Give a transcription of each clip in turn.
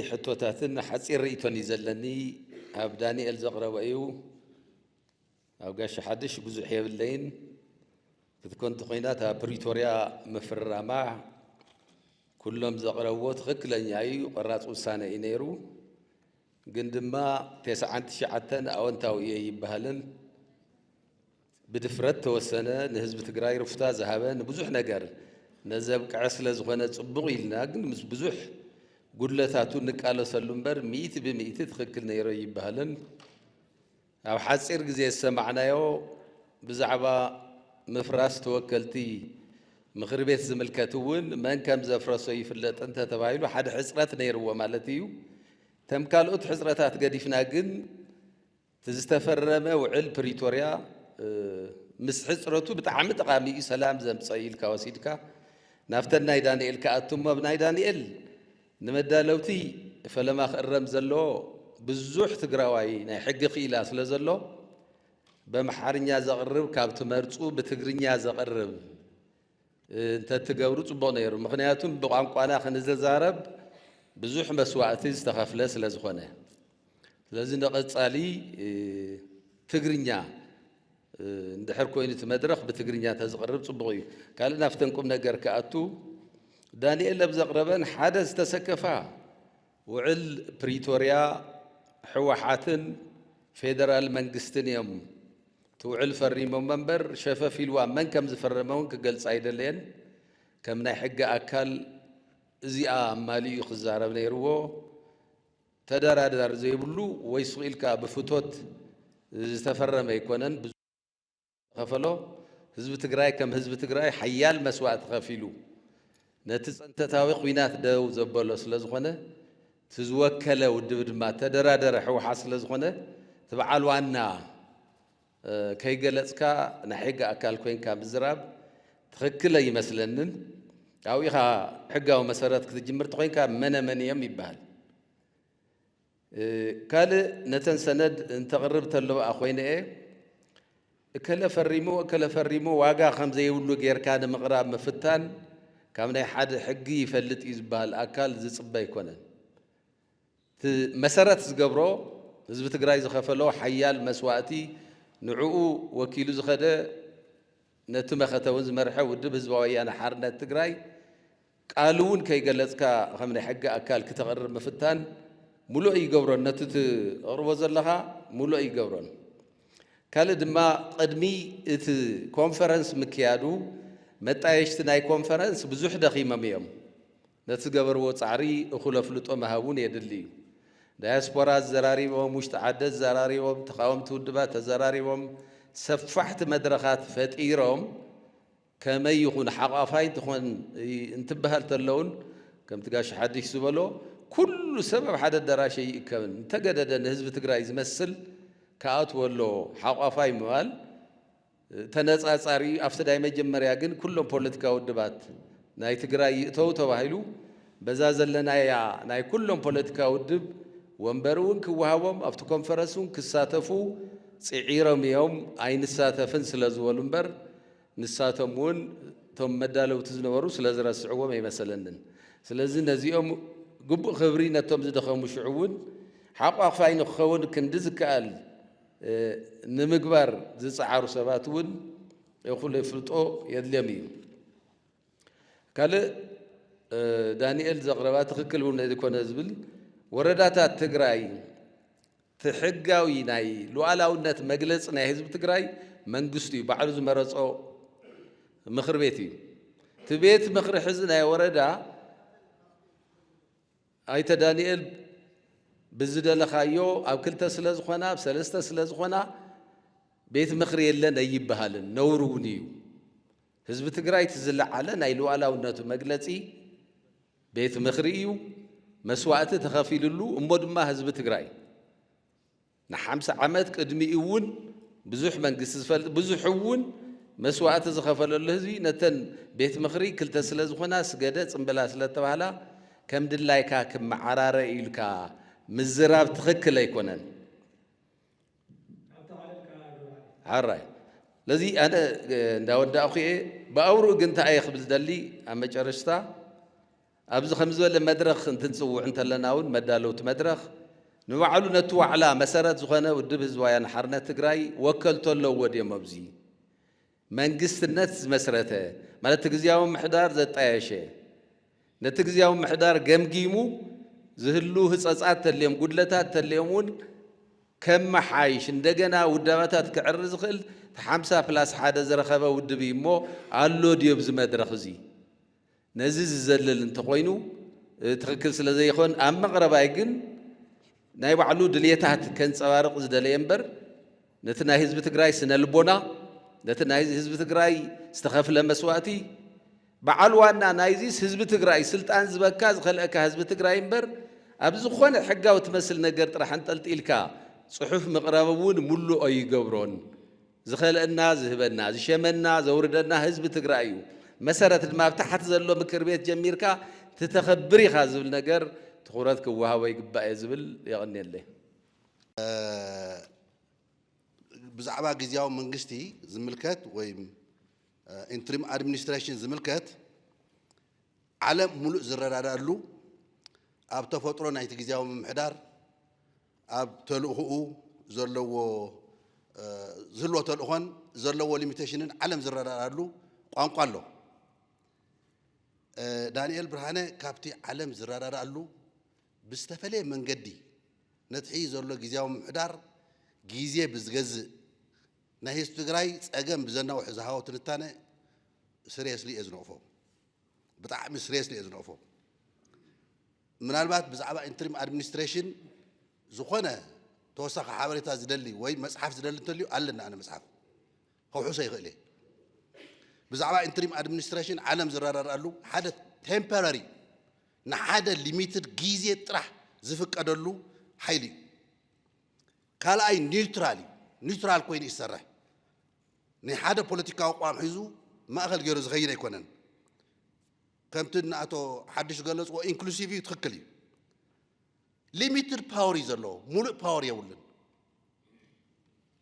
ሕቶታትን ሓጺር ርእይቶን እዩ ዘለኒ። ኣብ ዳንኤል ዘቕረበ እዩ። ኣብ ጋሽ ሓድሽ ብዙሕ የብለይን። ክትኮን እንተኾይና፣ እታ ፕሪቶርያ ምፍርራማ ኩሎም ዘቕረብዎ ትኽክለኛ እዩ፣ ቆራፅ ውሳነ እዩ ነይሩ። ግን ድማ ተስዓን ትሽዓተን ኣወንታዊ እየ ይበሃልን ብድፍረት ተወሰነ፣ ንህዝቢ ትግራይ ርፍታ ዝሃበ፣ ንብዙሕ ነገር ነዘብቅዐ ስለ ዝኾነ ጽቡቕ ኢልና፣ ግን ምስ ብዙሕ ጉድለታቱ ንቃለሰሉ እምበር፣ ሚእቲ ብሚእቲ ትኽክል ነይሩ ይበሃልን። ኣብ ሓጺር ግዜ ዝሰማዕናዮ ብዛዕባ ምፍራስ ተወከልቲ ምኽሪ ቤት ዝምልከት እውን መን ከም ዘፍረሶ ይፍለጥ እንተ ተባሂሉ ሓደ ሕጽረት ነይርዎ ማለት እዩ። እቶም ካልኦት ሕጽረታት ገዲፍና ግን እቲ ዝተፈረመ ውዕል ፕሪቶርያ፣ እ፣ ምስ ሕጽረቱ ብጣዕሚ ጠቓሚ እዩ፣ ሰላም ዘምጸእ ኢልካ ወሲድካ ናብተን ናይ ዳንኤል ክኣቱ እሞ፣ ኣብ ናይ ዳንኤል ንመዳለውቲ ፈለማ ክእረም ዘለዎ ብዙሕ ትግራዋይ ናይ ሕጊ ክኢላ ስለ ዘሎ፣ በምሓርኛ ዘቕርብ ካብ ትመርጹ ብትግርኛ ዘቕርብ፣ እ፣ እንተትገብሩ ጽቡቕ ነይሩ። ምኽንያቱም ብቋንቋና ክንዘዛረብ ብዙሕ መስዋእቲ ዝተኸፍለ ስለ ዝኾነ። ስለዚ ንቐጻሊ፣ እ፣ ትግርኛ፣ እ፣ እንድሕር ኮይኑ እቲ መድረኽ ብትግርኛ እንተዝቕርብ ጽቡቕ እዩ። ካልእ ናብተን ቁም ነገር ክኣቱ፣ ዳንኤል ኣብ ዘቕረበን ሓደ ዝተሰከፋ ውዕል ፕሪቶርያ ህወሓትን ፌደራል መንግስትን እዮም እቲ ውዕል ፈሪሞሞ እምበር፣ ሸፈፍ ኢልዋ መን ከም ዝፈረመ እውን ክገልጽ ኣይደለየን። ከም ናይ ሕጊ ኣካል እዚኣ ኣማሊኡ ክዛረብ ነይርዎ። ተደራዳሪ ዘይብሉ ወይ ስቕ ኢልካ ብፍቶት ዝተፈረመ ኣይኮነን። ብዙሕ ዝኸፈሎ ህዝቢ ትግራይ ከም ህዝቢ ትግራይ ሓያል መስዋእቲ ከፊሉ ነቲ ፅንተታዊ ኲናት ደው ዘበሎ ስለ ዝኾነ፣ እቲ ዝወከለ ውድብ ድማ ተደራደረ ህወሓት ስለ ዝኾነ፣ እቲ በዓል ዋና፣ እ፣ ከይገለፅካ ናይ ሕጊ ኣካል ኮይንካ ምዝራብ ትኽክል ኣይመስለንን። ኣብኡ ኢኻ ሕጋዊ መሰረት ክትጅምር ተኾይንካ መነ መን እዮም ይበሃል። እ፣ ካልእ ነተን ሰነድ እንተቕርብ ተለዋ ኮይነ እየ፣ እከለ ፈሪሙ፣ እከለ ፈሪሙ ዋጋ ከም ዘይብሉ ጌርካ ንምቕራብ ምፍታን ካብ ናይ ሓደ ሕጊ ይፈልጥ እዩ ዝበሃል ኣካል ዝጽበ ኣይኮነን። እቲ መሰረት ዝገብሮ ህዝቢ ትግራይ ዝኸፈሎ ሓያል መስዋእቲ፣ ንዕኡ ወኪሉ ዝኸደ፣ ነቲ መኸተ እውን ዝመርሐ ውድብ ህዝባዊ ወያነ ሓርነት ትግራይ ቃሉ እውን ከይገለጽካ ከም ናይ ሕጊ ኣካል ክተቕርብ ምፍታን ሙሉእ ይገብሮን፣ ነቲ ትቕርቦ ዘለኻ ሙሉእ ይገብሮን። ካልእ ድማ ቅድሚ እቲ ኮንፈረንስ ምክያዱ መጣየሽቲ ናይ ኮንፈረንስ ብዙሕ ደኺሞም እዮም። ነቲ ዝገበርዎ ጻዕሪ እኹል ኣፍልጦ ምሃብ እውን የድሊ እዩ። ዳያስፖራ ኣዘራሪቦም፣ ውሽጢ ዓዲ ኣዘራሪቦም፣ ተቓወምቲ ውድባት ተዘራሪቦም፣ ሰፋሕቲ መድረኻት ፈጢሮም፣ ከመይ ይኹን ሓቋፋይ እንትኾን ይ-፣ እንትበሃል ተለውን፣ ከምቲ ጋሽ ሓድሽ ዝበሎ፣ ኩሉ ሰብ ኣብ ሓደ ኣዳራሽ ኣይእከብን። እንተገደደ ንህዝቢ ትግራይ ዝመስል ክኣትዎ ኣለዎ። ሓቋፋይ ምባል ተነጻጻሪ እዩ። ኣብቲ ናይ መጀመርያ ግን ኩሎም ፖለቲካዊ ውድባት ናይ ትግራይ ይእተው ተባሂሉ፣ በዛ ዘለናያ ናይ ኩሎም ፖለቲካዊ ውድብ ወንበር እውን ክወሃቦም፣ ኣብቲ ኮንፈረንስ እውን ክሳተፉ ጽዒሮም እዮም። ኣይንሳተፍን ስለ ዝበሉ እምበር፣ ንሳቶም እውን እቶም መዳለውቲ ዝነበሩ ስለ ዝረስዕዎም ኣይመሰለንን። ስለዚ ነዚኦም ግቡእ ክብሪ ነቶም ዝደኸሙ ሽዑ እውን ሓቋፋይ ንክኸውን ክንዲ ዝከኣል፣ እ፣ ንምግባር ዝጸዓሩ ሰባት እውን እኹል ኣፍልጦ የድልዮም እዩ። ካልእ፣ እ፣ ዳንኤል ዘቕረባ ትኽክል እውን ዘይኮነ ዝብል፣ ወረዳታት ትግራይ እቲ ሕጋዊ ናይ ሉዓላውነት መግለፂ ናይ ህዝቢ ትግራይ መንግስቱ እዩ፣ ባዕሉ ዝመረፆ ምኽሪ ቤት እዩ። እቲ ቤት ምኽሪ ሕዚ ናይ ወረዳ ኣይተ ዳንኤል ብዝደለኻዮ ኣብ ክልተ ስለ ዝኾና፣ ኣብ ሰለስተ ስለ ዝኾና ቤት ምኽሪ የለን ኣይበሃልን፣ ነውሪ እውን እዩ። ህዝቢ ትግራይ እቲ ዝለዓለ ናይ ሉዓላውነቱ መግለፂ ቤት ምኽሪ እዩ። መስዋእቲ ተኸፊልሉ፣ እሞ ድማ ህዝቢ ትግራይ ንሓምሳ ዓመት ቅድሚኡ እውን ብዙሕ መንግስቲ ዝፈልጥ፣ ብዙሕ እውን መስዋእቲ ዝኸፈለሉ ህዝቢ ነተን ቤት ምኽሪ ክልተ ስለ ዝኾና፣ ስገደ ጽምብላ ስለ ተባህላ፣ ከም ድላይካ ክመዓራረ ኢልካ ምዝራብ ትኽክል ኣይኮነን። ሓራይ። ለዚ ኣነ፣ እ፣ እንዳወዳእኹ እየ። ብኣውርኡ ግን እንታይ እየ ክብል ዝደሊ ኣብ መጨረሽታ፣ ኣብዚ ከም ዝበለ መድረኽ እንትንጽውዕ እንተለና እውን መዳለውቲ መድረኽ ንባዕሉ ነቲ ዋዕላ መሰረት ዝኾነ ውድብ ህዝባውያን ሓርነት ትግራይ ወከልቶ ኣለዎ ድዮም ኣብዚ መንግስትነት ዝመስረተ ማለት እቲ ግዝያዊ ምሕዳር ዘጣየሸ ነቲ ግዝያዊ ምሕዳር ገምጊሙ ዝህሉ ህጸጻት ተልዮም ጉድለታት ተልዮም እውን ከመሓይሽ እንደገና ውዳበታት ክዕሪ ዝኽእል ሓምሳ ፕላስ ሓደ ዝረኸበ ውድብ እዩ እሞ ኣሎ ድዮ ብዚ መድረኽ እዚ ነዚ ዝዘልል እንተኾይኑ ትኽክል ስለ ዘይኾን ኣብ መቕረባይ ግን ናይ ባዕሉ ድልየታት ከንፀባርቕ ዝደለየ እምበር ነቲ ናይ ህዝቢ ትግራይ ስነ ልቦና ነቲ ናይ ህዝቢ ትግራይ ዝተኸፍለ መስዋእቲ በዓል ዋና ናይዚስ ህዝቢ ትግራይ ስልጣን ዝበካ ዝኸልአካ ህዝቢ ትግራይ እምበር ኣብ ዝኾነ ሕጋዊ ትመስል ነገር ጥራሕ እንጠልጢልካ ፅሑፍ ምቕራብ እውን ሙሉእ ኣይገብሮን። ዝኸልአና ዝህበና ዝሸመና ዘውርደና ህዝቢ ትግራይ እዩ። መሰረት ድማ ኣብ ታሕቲ ዘሎ ምክር ቤት ጀሚርካ ትተኸብር ኢኻ ዝብል ነገር ትኹረት ክወሃቦ ይግባእ እየ ዝብል የቐንየለይ። ብዛዕባ ግዝያዊ መንግስቲ ዝምልከት ወይ ኢንትሪም ኣድሚኒስትሬሽን ዝምልከት ዓለም ሙሉእ ዝረዳዳሉ ኣብ ተፈጥሮ ናይቲ ግዝያዊ ምምሕዳር ኣብ ተልእኽኡ ዘለዎ ዝህልዎ ተልእኾን ዘለዎ ሊሚቴሽንን ዓለም ዝረዳዳሉ ቋንቋ ኣሎ። ዳንኤል ብርሃነ ካብቲ ዓለም ዝረዳዳሉ ብዝተፈለየ መንገዲ ነቲ ሕዚ ዘሎ ግዝያዊ ምምሕዳር ግዜ ብዝገዝእ ናይ ህዝቢ ትግራይ ፀገም ብዘናውሕ ዝሃቦ ትንታነ ስሬስሊ እየ ዝነቕፎ። ብጣዕሚ ስሬስሊ እየ ዝነቕፎ። ምናልባት ብዛዕባ ኢንትሪም ኣድሚኒስትሬሽን ዝኾነ ተወሳኺ ሓበሬታ ዝደሊ ወይ መፅሓፍ ዝደሊ እንተልዩ ኣለና ኣነ መፅሓፍ ከውሕሶ ይኽእል እየ። ብዛዕባ ኢንትሪም ኣድሚኒስትሬሽን ዓለም ዝረዳድኣሉ ሓደ ቴምፖራሪ ንሓደ ሊሚትድ ግዜ ጥራሕ ዝፍቀደሉ ሓይሊ እዩ። ካልኣይ ኒውትራል እዩ። ኒውትራል ኮይኑ ይሰርሕ። ናይ ሓደ ፖለቲካዊ ኣቋም ሒዙ ማእኸል ገይሩ ዝኸይድ ኣይኮነን። ከምቲ ንኣቶ ሓድሽ ዝገለፅዎ ኢንክሉሲቭ እዩ፣ ትኽክል እዩ። ሊሚትድ ፓወር እዩ ዘለዎ፣ ሙሉእ ፓወር የብሉን።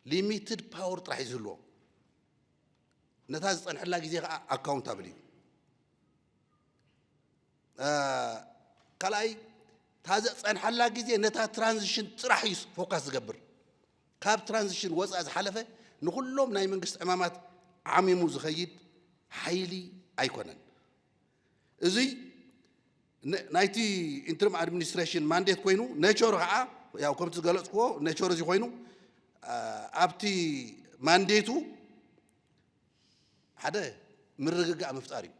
ሊሚትድ ፓወር ጥራሕ እዩ ዝህልዎ። ነታ ዝፀንሐላ ግዜ ከዓ ኣካውንታብል እዩ። ካልኣይ እታ ዘፀንሐላ ግዜ ነታ ትራንዚሽን ጥራሕ እዩ ፎካስ ዝገብር። ካብ ትራንዚሽን ወፃእ ዝሓለፈ ንኩሎም ናይ መንግስቲ ዕማማት ዓሚሙ ዝኸይድ ሓይሊ ኣይኮነን። እዚ ናይቲ ኢንትሪም ኣድሚኒስትሬሽን ማንዴት ኮይኑ ኔቸሩ ከዓ ያው ከምቲ ዝገለፅክዎ ኔቸሩ እዚ ኮይኑ ኣብቲ ማንዴቱ ሓደ ምርግጋእ ምፍጣር እዩ፣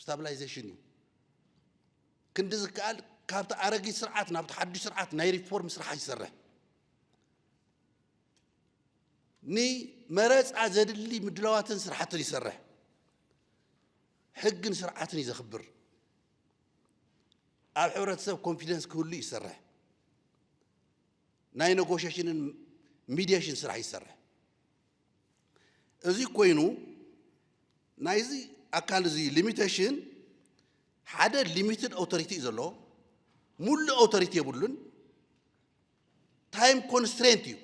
ስታብላይዜሽን እዩ። ክንዲ ዝከኣል ካብቲ ኣረጊት ስርዓት ናብቲ ሓዱሽ ስርዓት ናይ ሪፎርም ስራሕ ይሰርሕ። ንመረፃ ዘድሊ ምድላዋትን ስራሕትን ይሰርሕ። ሕግን ስርዓትን እዩ ዘኽብር። ኣብ ሕብረተሰብ ኮንፊደንስ ክህሉ ይሰርሕ። ናይ ኔጎሽሽንን ሚድየሽን ስራሕ ይሰርሕ። እዚ ኮይኑ ናይዚ ኣካል እዚ ሊሚቴሽን ሓደ ሊሚትድ ኦቶሪቲ እዩ ዘለዎ፣ ሙሉእ ኦቶሪቲ የብሉን። ታይም ኮንስትሬንት እዩ።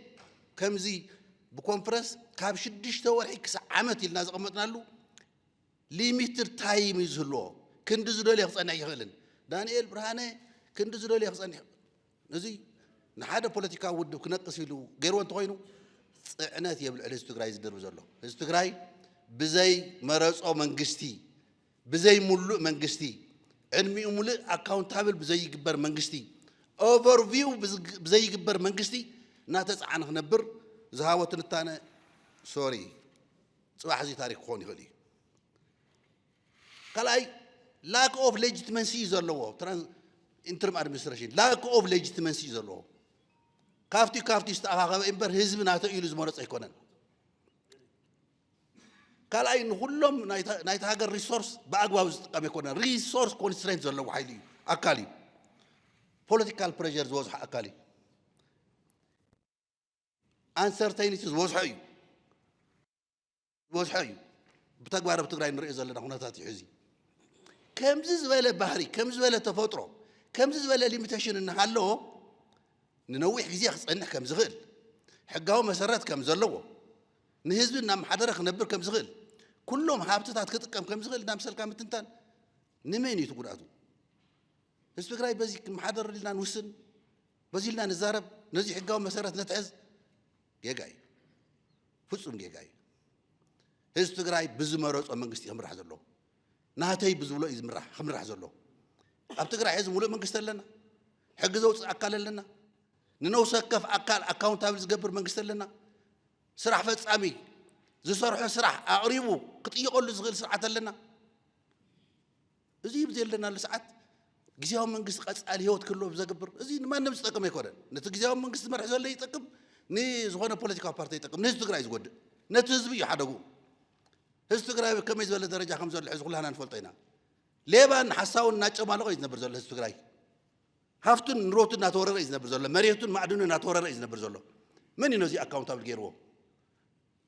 ከምዚ ብኮንፈረንስ ካብ ሽዱሽተ ወርሒ ክሳብ ዓመት ኢልና ዘቐመጥናሉ ሊሚትድ ታይም እዩ ዝህልዎ። ክንዲ ዝደልዮ ክፀንሕ ይኽእልን ዳንኤል ብርሃነ ክንዲ ዝደልዮ ክፀንሕ እዚ ንሓደ ፖለቲካዊ ውድብ ክነቅስ ኢሉ ገይርዎ እንተኾይኑ ፅዕነት የብል ልዕሊ ህዝቢ ትግራይ ዝድርብ ዘሎ። ህዝቢ ትግራይ ብዘይ መረፆ መንግስቲ ብዘይ ሙሉእ መንግስቲ ዕድሚኡ ሙሉእ ኣካውንታብል ብዘይግበር መንግስቲ ኦቨርቪው ብዘይግበር መንግስቲ እናተፃዓነ ክነብር ዝሃቦ ትንታነ ሶሪ ፅባሕ እዚ ታሪክ ክኾን ይኽእል እዩ። ካልኣይ lack of legitimacy እዩ ዘለዎ። ኢንተሪም ኣድሚኒስትሬሽን lack of legitimacy እዩ ዘለዎ። ካብቲ ካብቲ ዝተኣኻኸበ እምበር ህዝቢ ናተይ ኢሉ ዝመረፀ ኣይኮነን። ካልኣይ ንኩሎም ናይቲ ሃገር ሪሶርስ ብኣግባቡ ዝጥቀም ኣይኮነን። ሪሶርስ ኮንስትሬንት ዘለዎ ሓይሊ እዩ፣ ኣካል እዩ። ፖለቲካል ፕሬር ዝበዝሖ ኣካል እዩ። ኣንሰርተይኒቲ ዝበዝሖ እዩ ዝበዝሖ እዩ። ብተግባር ኣብ ትግራይ ንሪኦ ዘለና ኩነታት እዩ። ሕዚ ከምዚ ዝበለ ባህሪ ከምዚ ዝበለ ተፈጥሮ ከምዚ ዝበለ ሊሚቴሽን እናሃለዎ ንነዊሕ ግዜ ክፀንሕ ከም ዝኽእል ሕጋዊ መሰረት ከም ዘለዎ ንህዝቢ እናመሓደረ ክነብር ከም ዝኽእል ኩሎም ሃብትታት ክጥቀም ከም ዝኽእል እናምሰልካ ምትንታን ንመን እዩ እቲ ጉድኣቱ? ህዝቢ ትግራይ በዚ ክንመሓደር ኢልና ንውስን፣ በዚ ኢልና ንዛረብ፣ ነዚ ሕጋዊ መሰረት ነትሕዝ፣ ጌጋ እዩ። ፍጹም ጌጋ እዩ። ህዝቢ ትግራይ ብዝመረጾ መንግስቲ ክምራሕ ዘለዎ፣ ናተይ ብዝብሎ እዩ ዝምራሕ፣ ክምራሕ ዘለዎ። ኣብ ትግራይ ሕዚ ሙሉእ መንግስቲ ኣለና፣ ሕጊ ዘውፅእ ኣካል ኣለና፣ ንነውሰ ወከፍ ኣካል ኣካውንታብል ዝገብር መንግስቲ ኣለና፣ ስራሕ ፈጻሚ ዝሰርሖ ስራሕ ኣቕሪቡ ክጥይቐሉ ዝኽእል ስርዓት ኣለና። እዚ ብዘለናሉ ሰዓት ግዝያዊ መንግስቲ ቀጻሊ ህይወት ክህልዎ ብዘግብር፣ እዚ ንማንም ዝጠቅም ኣይኮነን። ነቲ ግዝያዊ መንግስቲ ዝመርሕ ዘሎ ይጠቅም፣ ንዝኾነ ፖለቲካዊ ፓርቲ ይጠቅም፣ ንህዝቢ ትግራይ ዝጎድእ፣ ነቲ ህዝቢ እዩ ሓደጉ። ህዝቢ ትግራይ ከመይ ዝበለ ደረጃ ከም ዘሎ ሕዚ ኩላህና ንፈልጦ ኢና። ሌባን ሓሳውን እናጨማለቐ እዩ ዝነብር ዘሎ ህዝቢ ትግራይ። ሃፍቱን ንብረቱን እናተወረረ እዩ ዝነብር ዘሎ፣ መሬቱን ማዕድኑን እናተወረረ እዩ ዝነብር ዘሎ። መን እዩ ነዚ ኣካውንታብል ገይርዎ?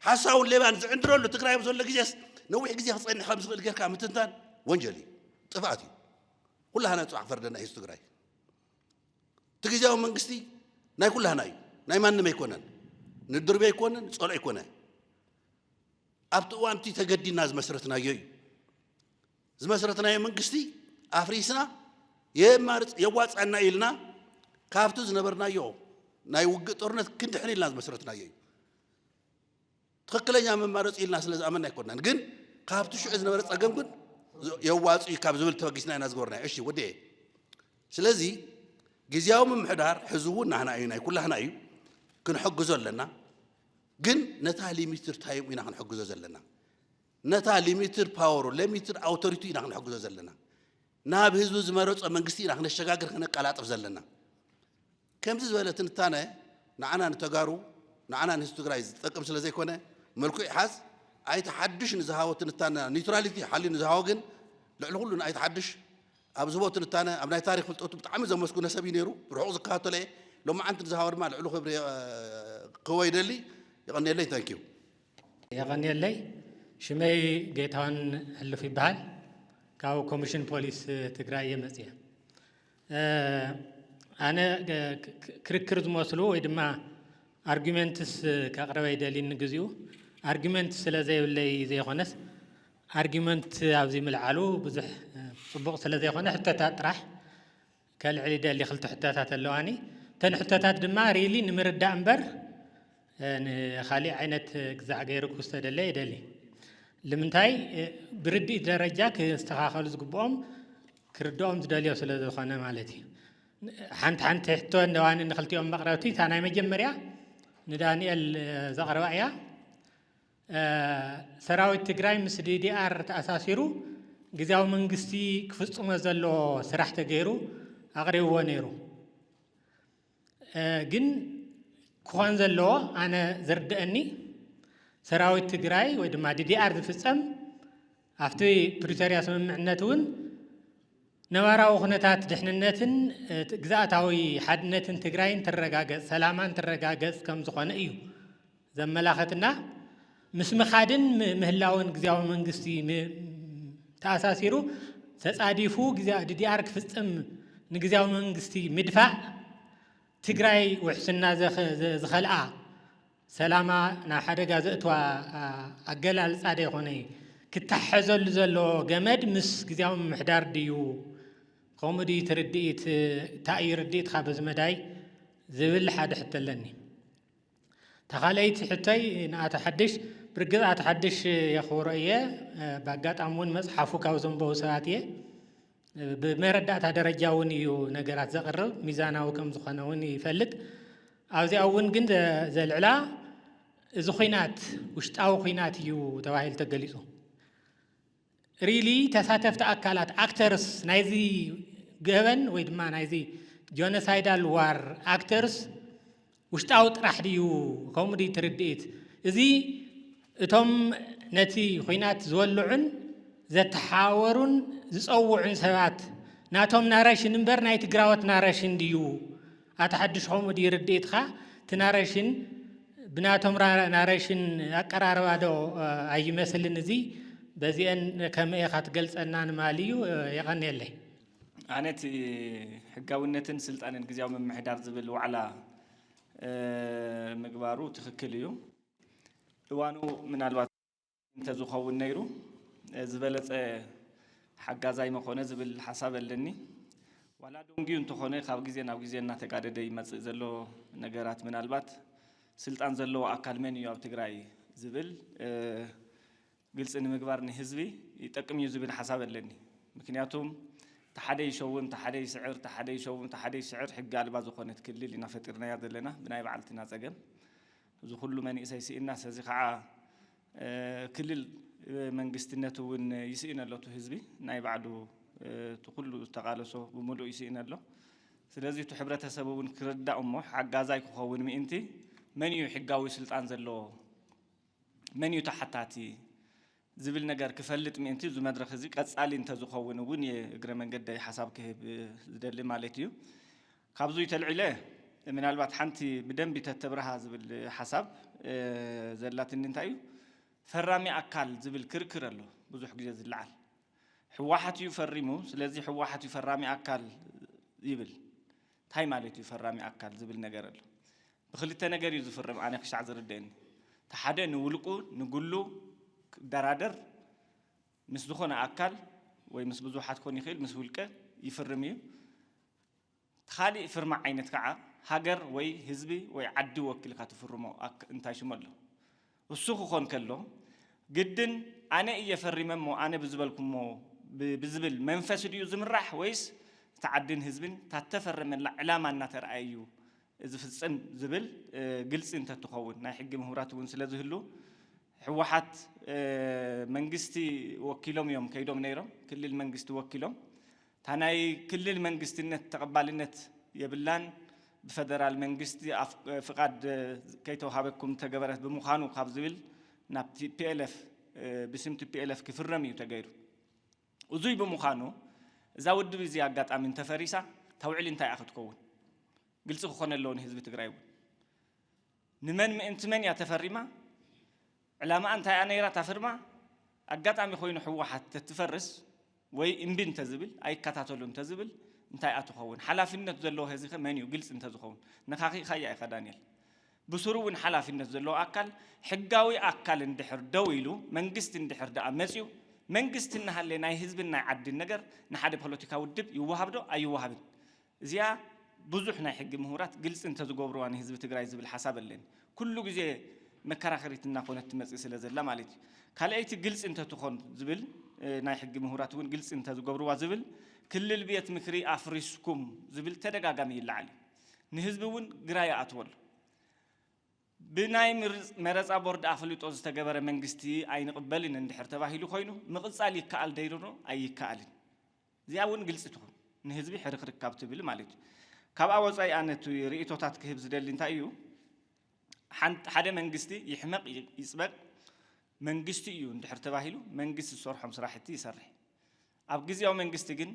ሓሳውን ሌባን ዝዕንድረሉ ትግራይ ኣብ ዘሎ ግዜስ፣ ነዊሕ ግዜ ክፀንሕ ከም ዝኽእል ጌርካ ምትንታን ወንጀል እዩ፣ ጥፍኣት እዩ። ኩላህና ፅባሕ ክፈርደና እዩ ህዝቢ ትግራይ። እቲ ግዝያዊ መንግስቲ ናይ ኩላህና እዩ፣ ናይ ማንም ኣይኮነን። ንድርቢ ኣይኮነን፣ ፀልኦ ኣይኮነ። ኣብቲ እዋን እቲ ተገዲና ዝመስረትናዮ እዩ። ዝመስረትናዮ መንግስቲ ኣፍሪስና፣ የማርፅ የዋፃና ኢልና፣ ካብቲ ዝነበርናዮ ናይ ውግእ ጦርነት ክንድሕን ኢልና ዝመስረትናዮ እዩ። ትኽክለኛ መማረፂ ኢልና ስለ ዝኣመና ኣይኮናን፣ ግን ካብቲ ሽዑ ዝነበረ ፀገም ግን የዋፅኡ ካብ ዝብል ተበጊስና ኢና ዝገበርናዮ። እሺ፣ ወዲኤ። ስለዚ ግዝያዊ ምምሕዳር ሕዚ እውን ናህና እዩ፣ ናይ ኩላህና እዩ፣ ክንሕግዞ ኣለና። ግን ነታ ሊሚትድ ታይም ኢና ክንሕግዞ ዘለና፣ ነታ ሊሚትድ ፓወሩ፣ ሊሚትድ ኣውቶሪቲ ኢና ክንሕግዞ ዘለና። ናብ ህዝቢ ዝመረፆ መንግስቲ ኢና ክነሸጋግር፣ ክነቀላጥፍ ዘለና። ከምዚ ዝበለ ትንታነ ንዓና ንተጋሩ፣ ንዓና ንህዝቢ ትግራይ ዝጠቅም ስለ ዘይኮነ፣ መልክዑ ይሓዝ። ኣይተ ሓዱሽ ንዝሃቦ ትንታነ፣ ኒውትራሊቲ ሓልዩ ንዝሃቦ ግን፣ ልዕሊ ኩሉ ንኣይተ ሓዱሽ ኣብ ዝህቦ ትንታነ፣ ኣብ ናይ ታሪክ ፍልጠቱ ብጣዕሚ ዘመስግኖ ሰብ እዩ ነይሩ። ብርሑቕ ዝከታተሎ እየ። ሎማዓንቲ ንዝሃቦ ድማ ልዕሊ ክብሪ ክህቦ ይደሊ። የቐንየለይ። ታንኪዩ። የቐንየለይ። ሽመይ ጌታሁን ሕሉፍ ይበሃል። ካብ ኮሚሽን ፖሊስ ትግራይ እየ መፅየ። ኣነ ክርክር ዝመስሉ ወይ ድማ ኣርጊመንትስ ከቕርብ ኣይደልይን ንግዚኡ። ኣርጊመንት ስለ ዘይብለይ ዘይኮነስ፣ ኣርጊመንት ኣብዚ ምልዓሉ ብዙሕ ፅቡቕ ስለ ዘይኮነ፣ ሕቶታት ጥራሕ ከልዕል ይደሊ። ክልተ ሕቶታት ኣለዋኒ። እተን ሕቶታት ድማ ሪሊ ንምርዳእ እምበር ንኻሊእ ዓይነት ግዛዕ ገይሩ ክውሰደለይ ኣይደሊ። ልምንታይ? ብርድኢት ደረጃ ክስተኻኸሉ ዝግብኦም ክርድኦም ዝደልዮ ስለ ዝኾነ ማለት እዩ። ሓንቲ ሓንቲ ሕቶ እንደዋኒ ንክልቲኦም መቕረብቲ፣ እታ ናይ መጀመርያ ንዳንኤል ዘቕርባ እያ። ሰራዊት ትግራይ ምስ ዲዲኣር ተኣሳሲሩ ግዝያዊ መንግስቲ ክፍፅሞ ዘለዎ ስራሕ ተገይሩ ኣቕሪብዎ ነይሩ። ግን ክኾን ዘለዎ ኣነ ዝርድአኒ ሰራዊት ትግራይ ወይ ድማ ዲዲኣር ዝፍፀም ኣብቲ ፕሪቶርያ ስምምዕነት እውን ነባራዊ ኩነታት ድሕንነትን ግዝኣታዊ ሓድነትን ትግራይን ትረጋገፅ፣ ሰላማን ትረጋገፅ ከም ዝኾነ እዩ ዘመላኸትና። ምስ ምኻድን ምህላውን ግዝያዊ መንግስቲ ተኣሳሲሩ ተፃዲፉ ዲዲኣር ክፍፅም ንግዝያዊ መንግስቲ ምድፋእ ትግራይ ውሕስና ዝኸልኣ ሰላማ ናብ ሓደጋ ዘእትዋ ኣገላልፃ ዶ ይኾነ? ክተሓዘሉ ዘለዎ ገመድ ምስ ግዝያዊ ምምሕዳር ድዩ? ከምኡ ድዩ እቲ ርድኢት? እንታይ እዩ ርድኢትካ በዚ መዳይ ዝብል ሓደ ሕቶ ኣለኒ። እታ ካልኣይቲ ሕቶይ ንኣቶ ሓድሽ፣ ብርግፅ ኣቶ ሓድሽ የኽብሮ እየ። ብኣጋጣሚ እውን መፅሓፉ ካብ ዘንበቡ ሰባት እየ። ብመረዳእታ ደረጃ እውን እዩ ነገራት ዘቕርብ፣ ሚዛናዊ ከም ዝኾነ እውን ይፈልጥ። ኣብዚኣ እውን ግን ዘልዕላ እዚ ኹናት ውሽጣዊ ኹናት እዩ ተባሂሉ ተገሊፁ። ሪሊ ተሳተፍቲ ኣካላት፣ ኣክተርስ ናይዚ ገበን ወይ ድማ ናይዚ ጆኖሳይዳል ዋር ኣክተርስ ውሽጣዊ ጥራሕ ድዩ? ከምኡ ድዩ ትርድኢት? እዚ እቶም ነቲ ኹናት ዝወልዑን ዘተሓባበሩን ዝፀውዑን ሰባት ናቶም ናረሽን እምበር ናይ ትግራዎት ናረሽን ድዩ? ኣቶ ሓድሽ ከምኡ ድዩ ርድኢትኻ? እቲ ናረሽን ብናቶም ናረሽን ኣቀራርባ ዶ ኣይመስልን? እዚ በዚአን ከመይ ኢኻ ትገልፀና ንማል እዩ። የቐንየለይ። ኣነ እቲ ሕጋውነትን ስልጣንን ግዝያዊ ምምሕዳር ዝብል ዋዕላ ምግባሩ ትኽክል እዩ። እዋኑ ምናልባት እንተዝኸውን ነይሩ ዝበለፀ ሓጋዛይ መኾነ ዝብል ሓሳብ ኣለኒ። ዋላ ደንጉዩ እንተኾነ ካብ ግዜ ናብ ግዜ እናተጋደደ ይመጽእ ዘሎ ነገራት፣ ምናልባት ስልጣን ዘለዎ ኣካል መን እዩ ኣብ ትግራይ ዝብል፣ እ፣ ግልጺ ንምግባር ንህዝቢ ይጠቅም እዩ ዝብል ሓሳብ ኣለኒ። ምክንያቱም ተሓደ ይሸውን፣ ተሓደ ይስዕር፣ ተሓደ ይሸውን፣ ተሓደ ይስዕር፣ ሕጊ ኣልባ ዝኾነት ክልል ኢና ፈጢርናያ ዘለና ብናይ ባዕልትና ጸገም። እዚ ኩሉ መንእሰይ ስኢናስ፣ እዚ ከዓ፣ እ፣ ክልል፣ እ፣ መንግስትነት እውን ይስኢን ኣሎ። እቲ ህዝቢ ናይ ባዕሉ፣ እ፣ እቲ ኩሉ ዝተቓለሶ ብምሉእ ይስኢን ኣሎ። ስለዚ እቲ ሕብረተሰብ እውን ክርዳእ እሞ ሓጋዛይ ክኸውን ምእንቲ መን እዩ ሕጋዊ ስልጣን ዘለዎ፣ መን እዩ ተሓታቲ ዝብል ነገር ክፈልጥ ምእንቲ እዚ መድረኽ እዚ ቀጻሊ እንተዝኸውን እውን የእግረ መንገደይ ሓሳብ ክህብ ዝደሊ ማለት እዩ። ካብዙይ ተልዒለ ምናልባት ሓንቲ ብደንቢ ተተብርሃ ዝብል ሓሳብ፣ እ፣ ዘላትኒ እንታይ እዩ፣ ፈራሚ ኣካል ዝብል ክርክር ኣሎ ብዙሕ ግዜ ዝለዓል። ህወሓት እዩ ፈሪሙ፣ ስለዚ ህወሓት እዩ ፈራሚ ኣካል ይብል። እንታይ ማለት እዩ ፈራሚ ኣካል ዝብል ነገር ኣሎ። ብክልተ ነገር እዩ ዝፍርም፣ ኣነ ክሻዕ ዝርደአኒ። እቲ ሓደ ንውልቁ፣ ንግሉ ክደራደር ምስ ዝኾነ ኣካል ወይ ምስ ብዙሓት ክኾን ይኽእል፣ ምስ ውልቀ ይፍርም እዩ። እቲ ካሊእ ፍርማ ዓይነት ከዓ ሃገር ወይ ህዝቢ ወይ ዓዲ ወኪልካ ትፍርሞ ኣክ-፣ እንታይ ሽሙ ኣሎ? እሱ ክኾን ከሎ ግድን ኣነ እየ ፈሪመ እሞ ኣነ ብዝበልኩሞ ብ-፣ ብዝብል መንፈስ ድዩ ዝምራሕ ወይስ እቲ ዓድን ህዝብን ታተፈረመላ ዕላማ እናተረኣየ እዩ ዝፍጽም ዝብል፣ እ፣ ግልጺ እንተትኸውን ናይ ሕጊ ምሁራት እውን ስለ ዝህሉ ህወሓት፣ እ፣ መንግስቲ ወኪሎም እዮም ከይዶም ነይሮም፣ ክልል መንግስቲ ወኪሎም። እታ ናይ ክልል መንግስትነት ተቐባልነት የብላን፣ ብፈደራል መንግስቲ ኣፍ-፣ ፍቓድ ከይተውሃበኩም ተገበረት ብምዃኑ ካብ ዝብል ናብ ቲ ፒ ኤል ኤፍ፣ እ፣ ብስም ቲ ፒ ኤል ኤፍ ክፍረም እዩ ተገይሩ። እዙይ ብምዃኑ እዛ ውድብ እዚ ኣጋጣሚ እንተፈሪሳ እታ ውዕሊ እንታይ እያ ክትከውን? ግልፂ ክኾነ ኣለዎ ንህዝቢ ትግራይ እውን። ንመን ምእንቲ መን እያ ተፈሪማ? ዕላማኣ እንታይ እያ ነይራ እታ ፍርማ? ኣጋጣሚ ኮይኑ ህወሓት ተትፈርስ ወይ እምቢ እንተዝብል፣ ኣይከታተሉ እንተዝብል እንታይ እያ ትኸውን? ሓላፍነት ዘለዎ ህዚ ኸ መን እዩ? ግልፂ እንተዝኸውን። ነኻኺእካያ ኢኻ ዳንኤል። ብስሩ እውን ሓላፍነት ዘለዎ ኣካል፣ ሕጋዊ ኣካል እንድሕር ደው ኢሉ፣ መንግስቲ እንድሕር ደኣ መፅዩ፣ መንግስቲ እናሃለ ናይ ህዝብን ናይ ዓድን ነገር ንሓደ ፖለቲካዊ ውድብ ይወሃብ ዶ ኣይወሃብን? እዚኣ ብዙሕ ናይ ሕጊ ምሁራት ግልፂ እንተዝገብርዋ ንህዝቢ ትግራይ ዝብል ሓሳብ ኣለኒ። ኩሉ ግዜ መከራኸሪት እናኾነት ትመፅእ ስለ ዘላ ማለት እዩ። ካልኣይቲ ግልፂ እንተትኾን ዝብል፣ እ፣ ናይ ሕጊ ምሁራት እውን ግልፂ እንተዝገብርዋ ዝብል፣ ክልል ቤት ምክሪ ኣፍሪስኩም ዝብል ተደጋጋሚ ይለዓል እዩ። ንህዝቢ እውን ግራ ይኣትወሉ። ብናይ ምርፅ-፣ መረፃ ቦርድ ኣፍልጦ ዝተገበረ መንግስቲ ኣይንቕበልን እንድሕር ተባሂሉ ኮይኑ ምቕፃል ይከኣል ደይሩ ኣይከኣልን። እዚኣ እውን ግልፂ ትኹን፣ ንህዝቢ ሕርክርክ ካብ ትብል ማለት እዩ። ካብኣ ወፃኢ ኣነ እቲ ርእይቶታት ክህብ ዝደሊ እንታይ እዩ፣ ሓን-፣ ሓደ መንግስቲ ይሕመቕ ይ-፣ ይፅበቅ መንግስቲ እዩ እንድሕር ተባሂሉ መንግስቲ ዝሰርሖም ስራሕቲ ይሰርሕ። ኣብ ግዝያዊ መንግስቲ ግን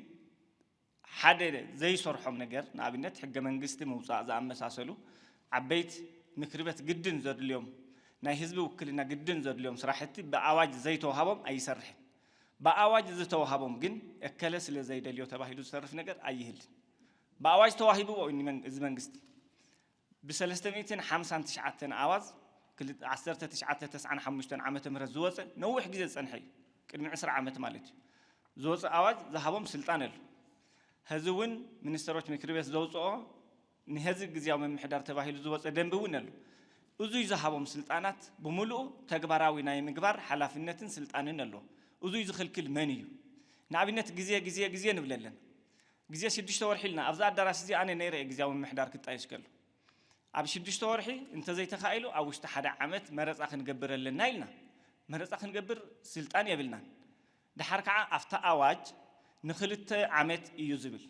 ሓደ ዘይሰርሖም ነገር፣ ንኣብነት ሕገ መንግስቲ ምውፃእ ዝኣመሳሰሉ ዓበይት ምክሪ ቤት ግድን ዘድልዮም፣ ናይ ህዝቢ ውክልና ግድን ዘድልዮም ስራሕቲ ብኣዋጅ ዘይተውሃቦም ኣይሰርሕን። ብኣዋጅ ዝተውሃቦም ግን እከለ ስለ ዘይደልዮ ተባሂሉ ዝተርፍ ነገር ኣይህልን። ብኣዋጅ ተዋሂብዎ እዩ ንመን-፣ እዚ መንግስቲ። ብሰለስተ ሚእትን ሓምሳን ትሽዓተን ኣዋጅ ክል-፣ ዓሰርተ ትሽዓተ ተስዓን ሓሙሽተን ዓመተ ምህረት ዝወፀ ነዊሕ ግዜ ዝፀንሐ እዩ። ቅድሚ ዕስራ ዓመት ማለት እዩ። ዝወፀ ኣዋጅ ዝሃቦም ስልጣን ኣሎ። ሀዚ እውን ሚኒስትሮች ምክር ቤት ዘውፅኦ ንሀዚ ግዝያዊ ምምሕዳር ተባሂሉ ዝወፀ ደንቢ እውን ኣሎ። እዙይ ዝሃቦም ስልጣናት ብምሉኡ ተግባራዊ ናይ ምግባር ሓላፍነትን ስልጣንን ኣሎ። እዙይ ዝኽልክል መን እዩ? ንኣብነት ግዜ፣ ግዜ፣ ግዜ ንብል ኣለና። ግዜ ሽዱሽተ ወርሒ ኢልና፣ ኣብዚ ኣዳራሽ እዚ ኣነ ነይረ እየ ግዝያዊ ምምሕዳር ክጣየሽ ከሎ። ኣብ ሽዱሽተ ወርሒ እንተዘይተኻኢሉ ኣብ ውሽጢ ሓደ ዓመት መረፃ ክንገብር ኣለና ኢልና። መረፃ ክንገብር ስልጣን የብልናን። ደሓር ከዓ ኣብታ ኣዋጅ ንክልተ ዓመት እዩ ዝብል።